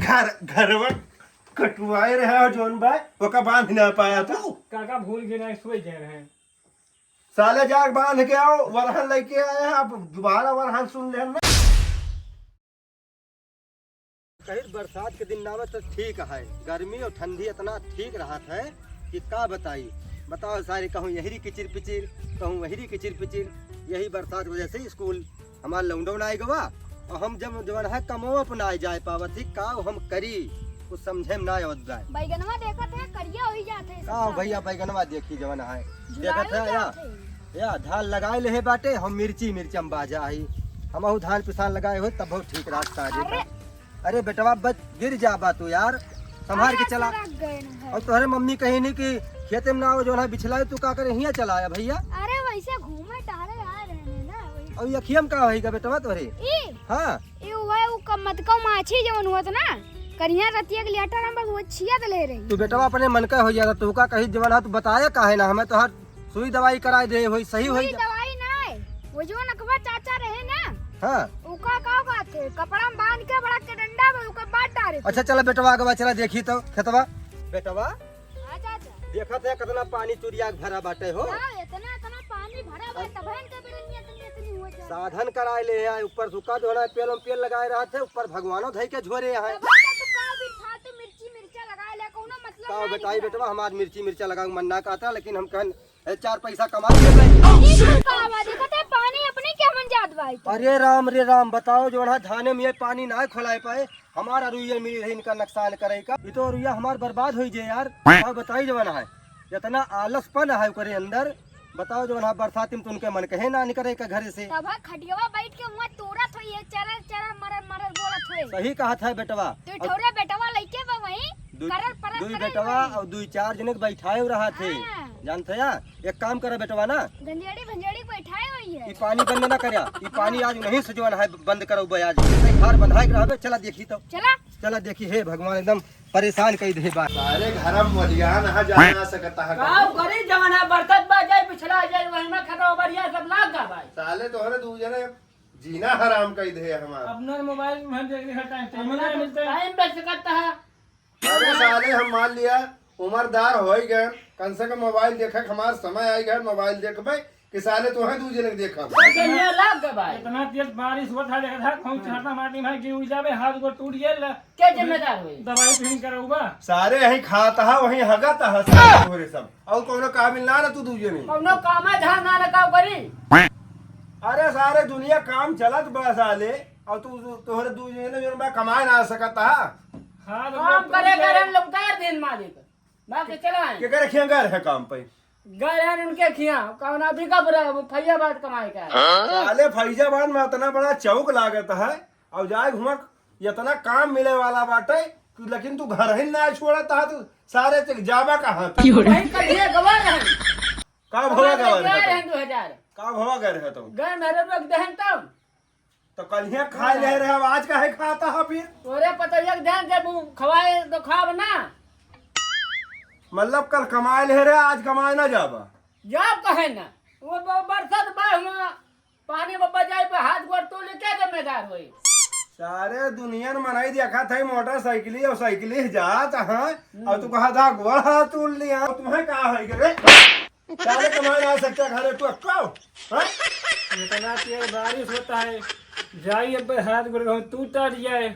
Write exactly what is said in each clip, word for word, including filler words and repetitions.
घर, घरवा कटवाए रहे हो जौन बा, ओका बांध ना पाया तू। काका भूल गए ना, सोई गए रहे। साले जाके बांध के आओ, वरहन लेके आए हैं, अब दोबारा वरहन सुन लेना। कहीं बरसात के दिन ना आवे तो ठीक है, गर्मी और ठंडी इतना ठीक रहत है कि का बताई। बताओ सारे, कहूँ यही किचिर पिचिर, कहूँ वही किचिर पिचिर। यही बरसात की वजह से स्कूल हमार लौंडो ना आए गवा, और हम जब जवन है कमवा पर ना जाए पावत ही, का हम करी, कुछ समझे में ना आवत जाए। बैगनवा देखत है, करिया होई जात है का सब। भैया, बैगनवा देखी जवन है, झुराई देखत है या, जात है। या धान लगाए लेहे बाटे, हम मिर्ची, मिर्चा में बाजा आई, हमहू धान पिसान लगाए हो तब ठीक रास्ता आ अरे। जाता। अरे बेटवा, बच, गिर जाबा तू यार, संभाल के अरे चला। सरक गए न है। और तोहरे मम्मी कही नहीं कि खेते में ना हो, जो है बिछलाए, तू का करे, हियाँ चला आया भैया। अरे वैसे घूमे टहरे आ रहे हैं ना, वही। और ये अखिया में का होई का बेटवा तोहरे? ई? हाँ। ई हुआ है, उ कम मत कम माछी जवन हुआ था ना, करिया रतिया के लियाटा नंबर वो छिया दे ले रही। तू बेटवा अपने मन का हो जाता, तू का कही जवन है, तू बताया काहे ना हमें, तोहर सुई दवाई कराए दे, होई सही होई सुई जा। दवाई ना है, वो जो नकवा चाचा रहे ना, हाँ। उका का बात है, कपड़ा में बांध के बड़ा के डंडा में उका बांध डारे थे। अच्छा चला बेटवा, अगवा चला देखी तो खेतवा। बेटवा, हाँ चाचा। देखत है कितना पानी चुरिया के भरा बाटे हो। हाँ, इतना, इतना पानी भरा बा, तबहिन के बिरनिया इतनी, इतनी हो जाए। साधन कराए ले हैं, ऊपर सुखा जो है पेल, पेल लगाए रहत है, ऊपर भगवानो धई के झोरे हैं। तब तो का बिन फालतू मिर्ची, मिर्चा लगाए ले, कोनो मतलब का नहीं बताई निकला। बेटवा, हमार मिर्ची, मिर्चा लगावे मन ना कहता, लेकिन हम कहन ए, चार पैसा कमा लिए भाई। ई कुल का आवाज है? पता है, पानी अपने के हमन जात बाई तो। अरे राम रे राम, बताओ, जो है धाने में ये पानी ना खोलाए पाए, हमारा रुइया मिली रही इनका नुकसान करे का। ये तो रुइया हमार बर्बाद होई जे यार। अब बताई जवन है, इतना आलसपन है ओकरे अंदर। बताओ, जो है बरसात में तो उनके मन कहे ना निकरे का घर से। तब खटियावा बैठ के हुआ तोड़त होई है, चरर चरर मरर मरर बोलत होई। सही कहत है बेटवा। तू ठौरे बेटवा लइके बा वहीं, दुई, करर परर दुई करर बेटवा होई। और दुई चार जने के बैठाए हो रहा थे। हाँ। जानते हैं? एक काम करा बेटवा ना। गंजेड़ी भंजेड़ी बैठाए होई है। ई पानी बंद ना करा। ई पानी आज नहीं से जवन है बंद करो बे आज। नहीं घर बंधाए के रहबे। चला देखी तो। चला। चला देखी, हे भगवान, एकदम परेशान कई दे बा। सारे घर में मलियान हा जा ना सकता है। का करे जवन है बरकत बा जाए, पिछला जाए, वही में खतवा बढ़िया सब लाग गा भाई। साले तोहरे दू जने जीना हराम कई दे हमार। अपना मोबाइल में देख रहे टाइम, टाइम अपना नहीं तो मिलता है। टाइम बेच सकता है। अरे साले, हम मान लिया उमरदार होई गए, कम से कम मोबाइल देखे के हमार समय आई गए, मोबाइल देखबे कि साले तोहे दू जने के देखब। तो जनिया लाग गए भाई। इतना तेज बारिश हुआ था, देखा था, कौन चढ़ता माटी में गिर उड़ जावे, हाथ गोड़ टूट गया, ल-, के जिम्मेदार होई? दवाई तो नहीं करौबा। सारे यहीं खात हा, वहीं हगत हा, सारे तोहरे सब। और कौनो काबिल ना ना तू दू जने। कौनो काम है, धान ना ना का करी? अरे सारे दुनिया काम चलत बा साले, और तू, तू, तोहरे दू जने जो बा कमाए ना सकत हा। हाँ, तो काम वो करे तो करे हम लोग उतार दिन मालिक। बाकी चला है। के करे खिया घर है काम पे? घर है उनके खिया, कौना भी कब रहे, वो फैजाबाद कमाए का है। साले फैजाबाद में इतना बड़ा चौक लागत है, और जाए घुमा इतना काम मिले वाला बाटे, तू, लेकिन तू घर ही ना छोड़त हा, तू सारे चक जाबा कहाँ तू? क्यों रे? वहीं कलिए गवा रहे। का भवा गवा रहे तू? दो हजार। का भवा गए रहे तू? गए मेरे लोग दहन तब। तो कलिया खाए ले रहे, आज काहे खाता हा फिर? तोरे पतैया के ध्यान से वो खवाए तो खाब ना। मतलब कल कमाए ले रहे, आज कमाए ना जाबा? जाब कहे ना। वो ब-, बरसात बा हुआ, पानी में बजाई पे हाथ गोड़ तोड़ ले, क्या जिम्मेदार होई? सारे दुनिया में मनाई देखा था मोटरसाइकिल और साइकिल जात, हाँ, हम्म। और तू कहा था गोड़ हाथ तोड़ लिया, तुम्हें का है रे? साले कमाए ना सकता घरे तू अक्का, हाँ? इतना तेज बारिश होता है, जाई अब हाथ गोड़ कहूँ टूट टाट जाए,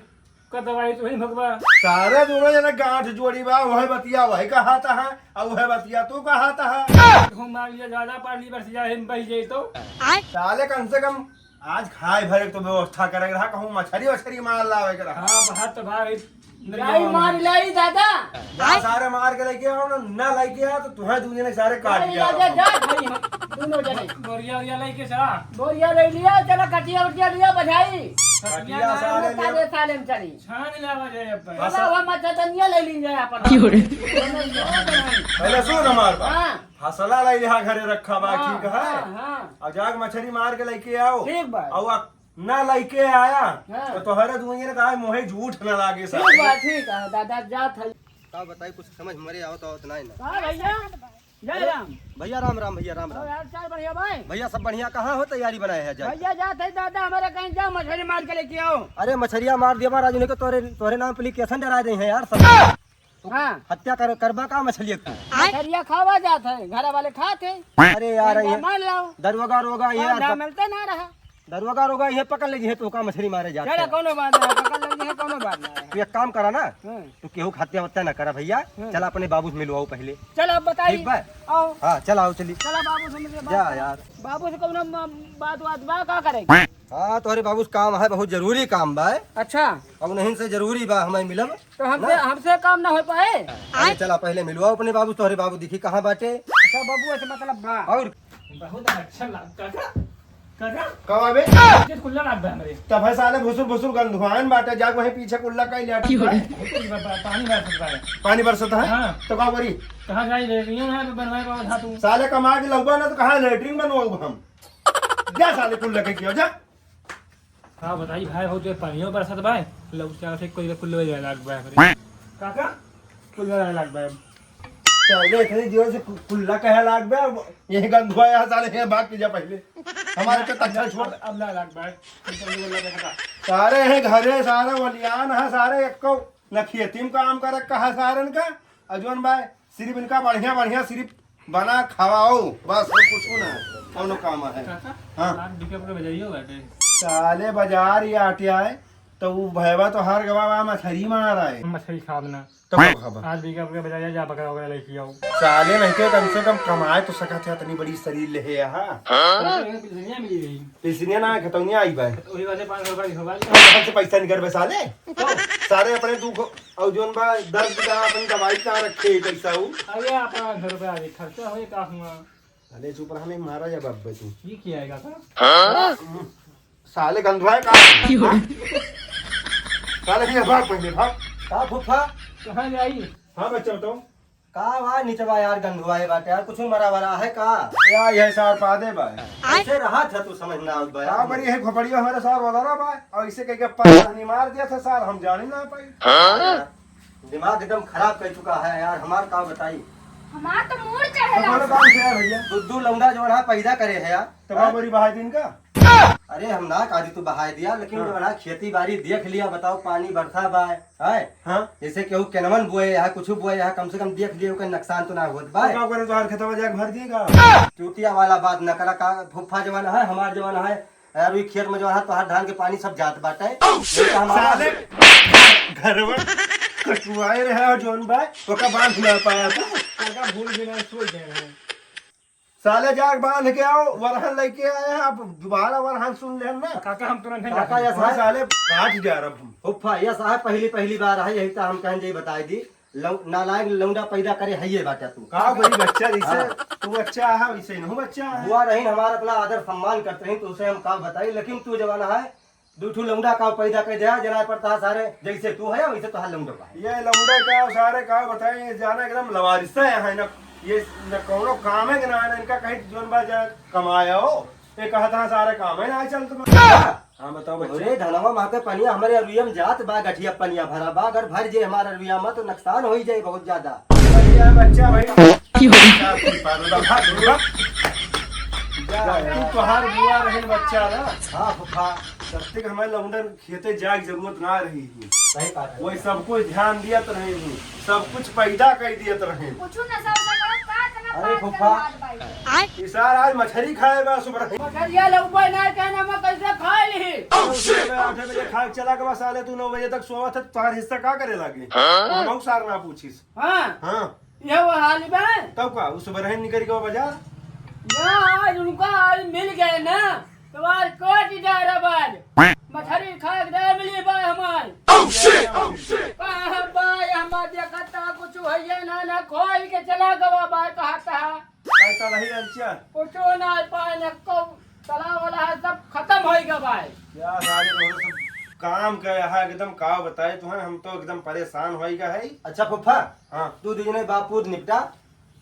का दवाई तो नहीं भगवा। सारे दोनों जना गांठ जोड़ी बा, वह बतिया वह कहा था, और वह बतिया तू कहा था। घुमा लिया, ज्यादा पानी बरस जाए, हम बह जाए तो। साले कम से कम आज खाए भरे के तो व्यवस्था करे के रहा, कहूँ मछरी वछरी मार लावे के रहा। हाँ, बात तो भाई, जाई मार लाई दादा। जा सारे मार के लेके आओ ना, ना लेके आओ तो तुम्हें दू जने सारे काट लाई दिया दादा, हम। जा भाई हम दोनों जने। बोरिया वोरिया लेके चला। बोरिया ले लिया, चला कटिया उटिया लिया बजाई। कटिया कटिया साले साले ले। साले में चली। छान लावा जाए अब भाई। हंसा- चला वह मच्छरदनिया ले ली जाए अपन। क्यों रे? पहले सुन हमार बात। हाँ। हसला लाई लिहा घरे रखा बा, हाँ, ठीक है? हाँ, हाँ। अब जाके मछरी मार के लेके आओ। ठीक बा। और ना लइके आया, हाँ। तो तोहरे दुनिया ने कहा, "मोहे झूठ ना लागे साहब।" ठीक बा, ठीक है, दादा, जात है। का बताई, कुछ समझ मरे आवत, आवत नाही ना। का भैया? जय राम। भैया राम राम, भैया राम और राम। हाल चाल बढ़िया भाई? भैया सब बढ़िया, कहाँ हो तैयारी बनाए है जाए? भैया जात है दादा, हमारे कहीं जाओ मछली मार के लेके आओ। अरे मछरिया मार दिया महाराज, उन्हें को तोरे, तोरे नाम application डरा दे हैं यार सब। हाँ। हत्या कर, करबा का मछलिया की? मछरिया खावा जात है, घर वाले खात है। अरे यार, कहीं ये मार लाओ। दरोगा रोगा ये और यार ना सब मिलते ना रहा। दरोगा रोगा ये पकड़ ले जी है तो का मछली मारे जात चला है। कौनो बात ना है, पकड़ ले जी है, कौनो बात ना है। तू एक काम करा ना, हाँ। तू केहू के हत्या वत्या ना करा भैया, हाँ। चला अपने बाबू से मिलवाओ पहले। चल अब बताई। ठीक बा? आओ। हाँ, चल आओ चली। चला बाबू से मिलके बात जा करा। यार। बाबू से कौनो म-, बात वात बा, का करे? हाँ, तोहरे बाबू से काम है, बहुत जरूरी काम बा। अच्छा। अब उन्हीं से जरूरी बा हमें मिलब। तो हमसे, ना? हमसे काम ना हो पाए। अरे चला पहले मिलवाओ अपने बाबू, तोहरे बाबू दिखी कहाँ बाटे। अच्छा बाबू ऐसे मतलब बा। और बहुत अच्छा लग-, काका, काका। का बा बे? ये कुल्ला लाग बा हमरे। तब है साले भुसुर भुसुर गंधुआन बाटे, जाके वहीं पीछे कुल्ला कई लिया। की हो रहा है? बहुत तेज बा-, बा-, पानी बरसत बा। पानी बरसत है? हाँ। तो का करी? कहाँ जाई रे? ये ना बनवाए बाबा धातु। साले कमा के लउबा ना तो कहाँ लेटरिन बनवाऊ हम? जा साले कुल्ला के किया जा। का बताई भाई, हो तो पानियो बरसत बा, लौट के आके कोई कुल्ला लाग बा हमरे। काका, कुल्ला लाग बा। चले इतनी जोर से कु-, कुल्ला कहे लाग बे, अब यही गंधुआ यहाँ साले यहाँ भाग के जा पहले। हमारे तो तख्ता छोड़। अब ना लाग बे। सारे यही घरे सारे वलियान है, सारे एक्को न खेती में काम करे कहा सारन का। और जोन बा सिर्फ इनका बढ़िया बढ़िया सिर्फ बना खवाओ, बस और कुछ ना। कौनो काम है? काका, हाँ। आज बिकट के बजाइयो बाटे। साले बाजार ये आटे आए, तो वो भैवा तो हर गवा बा मछरी मार आए। मछरी खाब ना। तो कब खाबा? आज बिकट के बजाइयो, जा बकरा वकरा लेके आओ। साले नहीं तो कम से कम कमाए तो सकत है, इतनी बड़ी शरीर ले है यहाँ। हाँ? पिलसनिया मिली रही। पिलसनिया ना, खतौनिया आई बा। वही वाले पाँच सौ रुपया दिखा दे। कहाँ से पैसा निकल बे साले? तो? सारे अपने दुख और जोन बा दर्द का अपन दवाई का रखे पैसा उ। अरे अपना घर पे आ गई, खर्चा होए का हुआ? अरे चुप रहा, नहीं मारा जा बाप तू। ये क्या है काका? साले गंधुआ है का? क्यों? साले ये भाग पहले भाग। का फूफा? कहाँ जाई? हाँ बच्चा बताओ। का बा निचवा यार गंधुआए बाटे यार, कुछ मरा वरा है का? या ये सार पादे बा। कैसे रहा था तू समझ ना आवत बा का यार। बड़ी है खोपड़िया हमारे सार वाला बा, और इसे कह के पत्थर नहीं मार दिया था सार, हम जाने ना पाई। हाँ? दिमाग एकदम खराब कर चुका है यार, हमार का बताई। हमार तो मूड चढ़े तो बोलो लागल। काम से यार भैया। दू दू लौंडा जो है पैदा करे है यार। तो हाँ? बड़ी बहाई दिन का? अरे हम ना काजी तू बहाई दिया, लेकिन हाँ। जो है खेती बाड़ी देख लिया, बताओ पानी बरसा बा, है? हाँ। जैसे केहू केनवन बोए या कुछ बोए या कम से कम देख लिया, ओकर नुकसान तो ना होत बा। तो का करे, तोहार खेतवा जाके भर दिए का? चूतिया वाला बात न करा, का फुफ्फा जवान है, हमार जवान है, यार, वही खेत में जो है, तोहार धान के पानी सब जात बाटे। Oh, shit! ये तो हमारा साले, घरवा कटुआए रहे और जोन बा, ओका बांध ना पाया तू। काका भूल भी नहीं, सोच गए हैं। साले जाके बांध के आओ, वरहन लेके आए हैं, आप दोबारा वरहन सुन लेन ना। काका हम तुरंत नहीं काका, जाते। यस हाँ, है। साले काट जा रहा हूँ। फुफ्फा, यस है, पहली, पहली बार है, यही तो हम कहन जाई बताई दी। लौ-, नालायक लौंडा पैदा करे है ये बात है तू। का बड़ी बच्चा जैसे हाँ। तू बच्चा है, वैसे ही नहीं बच्चा है। बुआ रहीन, हमारा इतना आदर सम्मान करते रहीन, तो उसे हम का बताई, लेकिन तू जवान है, दू ठू लौंडा का पैदा कर दिया, जना पड़ता है सारे, जैसे तू है, वैसे तो हर लौंडा का है। ये लौंडा का सारे का बताई, जाना एकदम लवारिसा है ना, ये न कौनो काम है कि ना, ना इनका कहीं जोन बा जा कमाया हो, ये कहता है सारे काम है ना, चल तुम। हाँ, बताओ बच्चा। अरे धनवा माँ के पनिया हमरे अरुइया में जात बा, गठिया पनिया भरा बा, अगर भर जे हमार अरुइया में तो नुकसान हो ही जाए बहुत ज्यादा। बढ़िया बच्चा भाई। क्यों? क्या कोई पागल बा? भाग, भाग। जा, तू तोहार बुआ रहे बच्चा ना। हाँ, फूफा। जब तक हमारे लौंडन खेते जाए के जरूरत ना रही थी। सही बात है। वही सब कुछ ध्यान दियत रहे हूँ, सब कुछ पैदा कर दियत रहे। कुछ नशा वशा करत का इतना अरे बात फूफा। करवात बाई? ई सार आज मछरी खाए बा सुबह। मछरिया लउबे ना के ना मैं कैसे खाए ली? सुबह आठ बजे खा के चला गवा साले, तू नौ बजे तक सोवत है, तुम्हारा हिस्सा का करे लागे? हाँ? बहुत सार ना पूछिस। हाँ। हाँ। ये वो हाल बा। तब का, उस सुबह रहे निकल गवा बाजार? ना, आज उनका आज मिल गए ना, तो आज कोट जा रहा बाज। मछरी खा के दे मिली बा हमार। Oh, shit! Oh, shit! कहाँ बा, हमार देखता कुछ होइए ना, ना खोल के चला गवा बा, कहा था। कहता रही अच्छा। कुछो ना पाए, न को तला वाला है, सब खत्म हो गया भाई। क्या सारे लोग सब काम का यहाँ एकदम का बताए तुम्हें, हम तो एकदम परेशान हो गया है। अच्छा फूफा, हाँ। तू दू जने बाप पूत निपटा,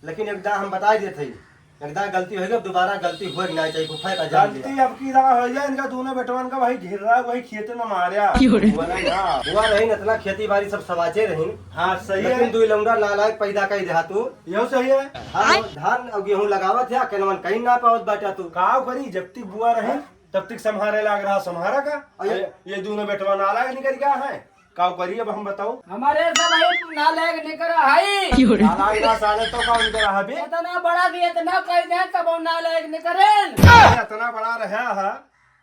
लेकिन एक दाम हम बताई देत हई। एक दाँय गलती होइ गई, अब दोबारा गलती होइ के नाहीं चाहिए, फूफा का जान लिया। गलती अब की दाँय होइ जाए, इनका दूनो बेटवन का वही घेरा, वही खेते में मार्या। क्यों रे? बोला ना, हुआ रहीन, इतना खेती बारी सब सवाचे रहीन। हाँ, सही लेकिन है। दुई लौंडा नालायक पैदा कइ दिहा तू। यहू सही है। हाँ, धान अउर गेहूँ लगावत है, केनवन कहीं ना पावत बाटा तू। काव करी, जब तक बुआ रहीन, तब तक सम्हारे लाग रहा, सम्हारा का? अरे। ये, ये दूनो बेटवा नालायक निकल गया है। काव करी अब हम बताओ? हमारे सब है नालायक निकरा है। क्यों रे? नालायक ना साले तो काव निकरा है बे? इतना बड़ा भी इतना कह दे तब हम नालायक निकरेन। इतना बड़ा रहा है,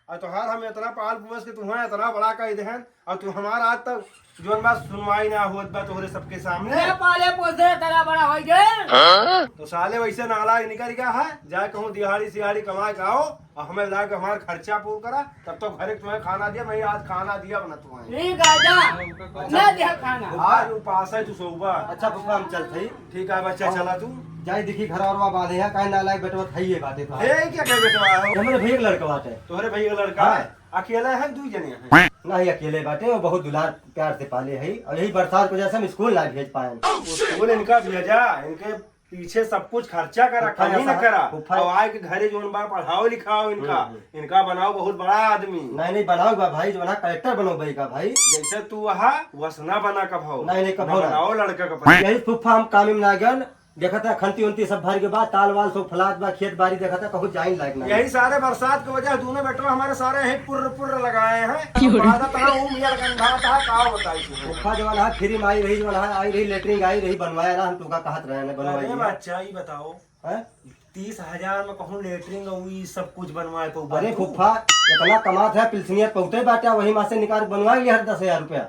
अउर तोहार हम इतना पाल पोस के तुम्हें इतना बड़ा कह देहन, अउर तू हमार आज तक जौन बात सुनवाई ना होत बा तोहरे सबके सामने। मैं पाले पोसे इतना बड़ा हो गए। तो साले वैसे नालायक निकल गया है, जाए कहूँ दिहाड़ी सिहाड़ी कमाए के आओ, अउर हमें लाके हमार खर्चा पूर करा, तब तो घरे तुम्हें खाना दिया, मैं आज खाना दिया बना तुम्हें। ठीक है, जा। ना दिया खाना। आज उपास है तू सोबा। अच्छा फूफा, हम चलत हई। ठीक है बच्चा, हाँ। चला तू। जाई देखी घर और बांधे है, काहे नालायक बेटवा खाइए बाटे तो। हे, क्या कहे बेटवा हो? हमरे भैया के लड़का बाटे। तोहरे भैया के लड़का हाँ। है? अकेला है, दुई जने हैं? नहीं, अकेले बाटे, वो बहुत दुलार प्यार से पाले है, और यही बरसात की वजह से हम स्कूल ना भेज पाए। स्कूल इनका भेजा, इनके पीछे सब कुछ खर्चा करा, फूफा कमी न ऐसा, करा। फूफा और आए के घरे जौन बा पढ़ाओ लिखाओ इनका, हम्म, हम्म। इनका बनाओ बहुत बड़ा आदमी। नहीं, नहीं, बनाओ बा भाई, जौन है कलेक्टर बनो भाई का भाई। जैसे तू वहा वसना बना का भाव। नहीं, नहीं, कभो ना। बनाओ लड़का का भाई। यही फूफा हम काम में ना गन, देखत है खंती उंती सब भर के बा, ताल वाल सब फलात बा, खेत बारी देखत है, कहूँ जाइन लायक ना। यही सारे बरसात की वजह दूनो बेटवा हमारे सारे यही पुर्र पुर्र लगाए हैं। क्यों रे? बादत है, ऊ मियाँ गंधा था, का बताई तू? फूफा जौन है, फ्री में आई रही, जौन है, आई रही, लेटरिन आई रही, बनवाया ना, हम तुका कहत रहे हैं, बनवाई अरे है। बच्चा, ई बताओ, हैं? तीस हजार में कहूँ लेटरिन और ई सब कुछ बनवाए पउबा अरे तू? फूफा, इतना कमात है, पिलसिनिया पौते बाटे, वही माँ से निकाल बनवा लिया हर दस हजार रुपया।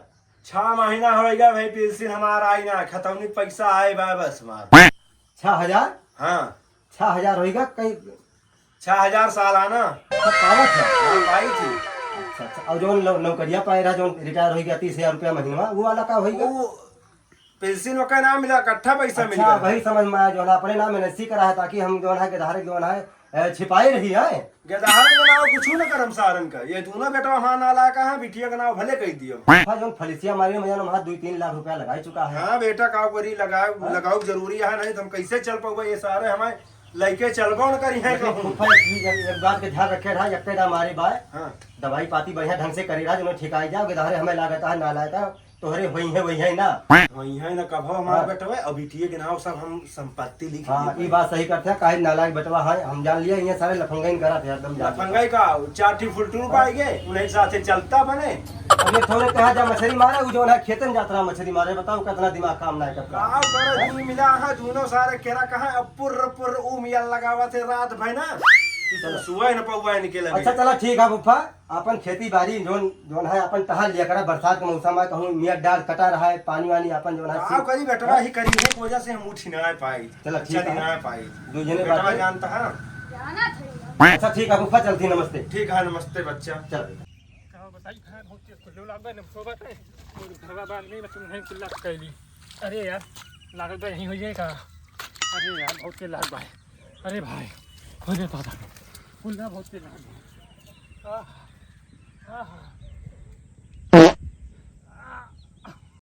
छह महीना होइगा भाई, पेंशन हमार आई ना, खतौनी पैसा आए बा बस हमार। छह हजार? हाँ। छह हजार होइगा कहीं? छह हजार सालाना। अच्छा, पावत है? हाँ, पाई थी। अच्छा, अच्छा। और जौन नौ-, नौकरिया पाए रहा, जौन रिटायर होइगा, तीस हजार रुपया महीनवा, वो वाला का होइगा? वो पेंशन ओका ना मिला, इकट्ठा पैसा मिल अच्छा, गया। वही समझ में आया, जौन अपने नाम एन एस सी करा है, ताकि हम जौन है, गिरधारक जौन है, ए, छिपाए रही है। गिरधारक के नाम कुछ न करम सारन का। ये दूनो बेटवा हमार नालायक है, बिटिया के नाम भले कह दियो। फूफा जौन फलिसिया मारी में जौन हमार दुई तीन लाख रुपया लगाई चुका है। हाँ बेटा, का करी, लगाओ, हाँ? लगाओ जरूरी है, नहीं तो हम कैसे चल पाऊबा? ये सारे हमारे लइके चलबो न करी है लेकिन कहूँ। फूफा एक, एक, एक बात के ध्यान रखे रहा, एक ना मारे बाय। हाँ। दवाई पाती बढ़िया ढंग से करी रहा, जौन ठिकाई जाओ, गिरधारे हमें लागत है नालायक है। तोहरे होई है, वही है ना। होई है ना, कभो हमार हाँ। बेटवा, अब बिटिये के नाव सब हम संपत्ति लिख हाँ, देबे। ई बात सही करते हैं, काहे नालायक बेटवा है, हम जान लिया, ये सारे लफंगइन करत है, एकदम जान लफंगई का, चार ठी फुलटूर हाँ। पाई गए, उन्हें साथे चलता बने। अब ये थोड़े कहा जा मछली मारे, वो जौन है खेतन जात रहा मछली मारे, बताओ कितना दिमाग काम ना करता। का करे, हैं? दुई मिला है, दूनो सारे केरा कहाँ, अब पुर्र पुर्र ऊ मिया लगावत है रात भर ना, कि चलो। सुबह न पौवा निकले अच्छा, भैया। चला ठीक है फूफा, आपन खेती बारी जौन, जौन है आपन टहल लिया करा, बरसात के मौसम है, कहूँ मियाँ डाल कटा रहा है, पानी वानी आपन जौन है का सी- करी बेटवा, हाँ? ही करी है, वजह से हम उठी ना पाई। चला, ठीक चली है। ना पाई। दो जने बेटवा बाटे। जानता है। जाना था। अच्छा, ठीक है, फूफा, चलती, नमस्ते। ठीक है, नमस्ते बच्चा। चल। का बताई, घर बहुत तेज कुल्लू लाग बा, नमको बाटे। और घरवा बांध में तुम नहीं कुल्ला कैली। अरे यार, लागत बा यहीं हो जाए का? अरे यार, बहुत तेज लाग बा। अरे भाई, अरे दादा, कुल्ला बहुत तेज लाग बा। आह।